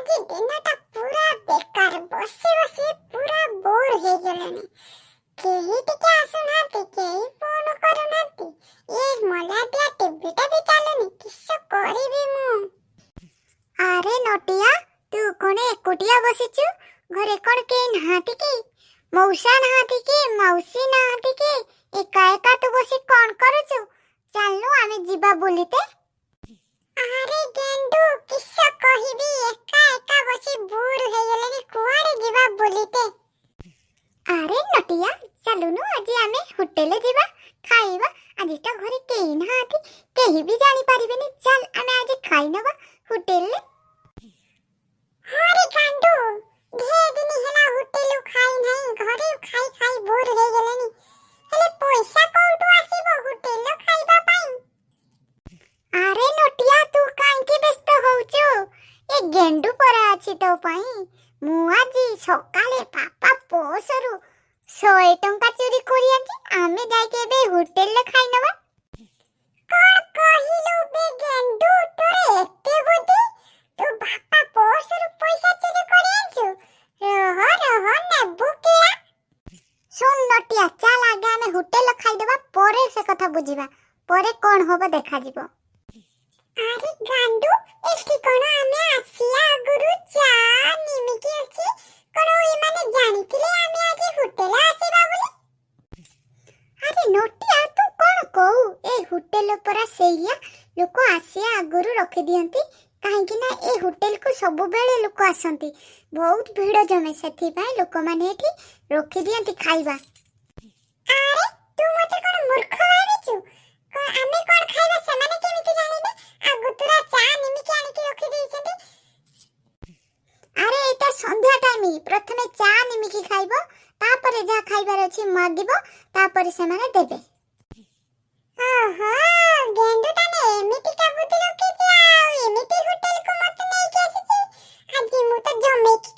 ଆଜି ଦିନଟା ପୁରା ବେକାର, ବସି ବସି ପୁରା ବୋର ହେଇଗଲେଣି। କେହି ଟିକେ ଆସୁନାହାନ୍ତି, କେହି ଫୋନ କରୁନାହାନ୍ତି। ଏ ମଲାଦିଆ ଟିଭିଟା ବି ଚାଲୁନି। କିସ କରିବି ମୁଁ? ଆରେ ନଟିଆ, ତୁ କଣ ଏକୁଟିଆ ବସିଛୁ? ଘରେ କଣ କେହି ନାହାନ୍ତି କି? ମଉସା ନାହାନ୍ତି କି? ମାଉସୀ ନାହାନ୍ତି କି? ଏକା ଏକା ତୁ ବସି କଣ କରୁଛୁ? ଚାଲନୁ, ଆମେ ଯିବା ବୁଲିତେ। ଆରେ ଗେଣ୍ଡୁ, କିସ କହିବି, ଏକା ଏକା ବସି ବୋର ହେଇଗଲେଣି। କୁଆଡେ ଯିବା ବୁଲିତେ? ଆରେ ନଟିଆ, ଚାଲୁନୁ, ଆଜି ଆମେ ହୋଟେଲ ଯିବା, ଖାଇବା। ଆଜି ତ ଘରେ କେହି ନାହାନ୍ତି, କେହି ବି ଜାଣିପାରିବେନି। ଚାଲ, ଆମେ ଆଜି ଖାଇ ନେବା ହୋଟେଲରେ। ଆରେ ଗାଣ୍ଡୁ, ଢେର ଦିନ ହେଲା ହୋଟେଲ ଖାଇ ନାହିଁ। ଘରେ ଖାଇ ଖାଇ ବୋର ହେଇଗଲେଣି। ହେଲେ ପଇସା କୋଉଠୁ ଆସିବ ହୋଟେଲ ଖାଇବା ପାଇଁ? ଆରେ ନଟିଆ, ତୁ କାହିଁକି ବ୍ୟସ୍ତ ହଉଛୁ? ଏ ଗେଣ୍ଡୁ ପରା ଅଛି ତୋ ପାଇଁ। ମୁଁ ଆଜି ସକାଳେ ବାପା ପର୍ସରୁ 100 ଟଙ୍କା ଚୋରି କରି ଆଣିଛି। ଆମେ ଯାଇକି ଏବେ ହୋଟେଲରେ ଖାଇନବା। କଣ କହିଲୁ ବେ ଗେଣ୍ଡୁ? ତୋର ଏତେ ବୁଦ୍ଧି! ତୁ ବାପା ପର୍ସରୁ ପଇସା ଚୋରି କରି ଆଣିଛୁ? ରହ ରହ, ନେବୁ କିଳା। ଶୁଣ ନଟିଆ, ଚାଲ ଆଗେ ଆମେ ହୋଟେଲ ଖାଇଦେବା, ପରେ ସେ କଥା ବୁଝିବା। ପରେ କଣ ହବ ଦେଖାଯିବ। ଆରେ ଗାଣ୍ଡୁ, ଏଠି କଣ ଆମେ ଆସିବା ଆଗରୁ ଚା ନିମିକି ଅଛି? କଣ ଏମାନେ ଜାଣିଥିଲେ ଆମେ ଆଜି ହୋଟେଲ ଆସିବା ବୋଲି? ଆରେ ନଟିଆ, ତୁ କଣ କହୁ? ଏ ହୋଟେଲ ପରା ସେଇଆ, ଲୋକ ଆସିବା ଆଗରୁ ରଖିଦିଅନ୍ତି। କାହିଁକି ନା ଏ ହୋଟେଲକୁ ସବୁବେଳେ ଲୋକ ଆସନ୍ତି, ବହୁତ ଭିଡ଼ ଜମେ। ସେଥିପାଇଁ ଲୋକମାନେ ଏଠି ରଖିଦିଅନ୍ତି ଖାଇବା। ଆରେ, ତୁ ମତେ କଣ ମୂର୍ଖ ଭାବିଛୁ? ଆମେ କଣ ଖାଇବା ସେମାନେ କେମିତି ଜାଣିବେ? ଆଗତୁରା ଚା ନିମିକି ଆଣିକି ରଖିଦେଇଛନ୍ତି। ଆରେ, ଏଇଟା ସନ୍ଧ୍ୟା ଟାଇମ। ପ୍ରଥମେ ଚା ନିମିକି ଖାଇବ, ତାପରେ ଯାହା ଖାଇବାର ଅଛି ମାଗିବ, ତାପରେ ସେମାନେ ଦେବେ। ଓହୋ ଗେଣ୍ଡୁ, ତାନେ ଏମିତିକା ବୁଦ୍ଧି ରଖିଛି ଆଉ ଏମିତି ହୋଟେଲକୁ ମତେ ନେଇକି ଆସିଛି। ଆଜି ମୁଁ ତ ଜମେଇକି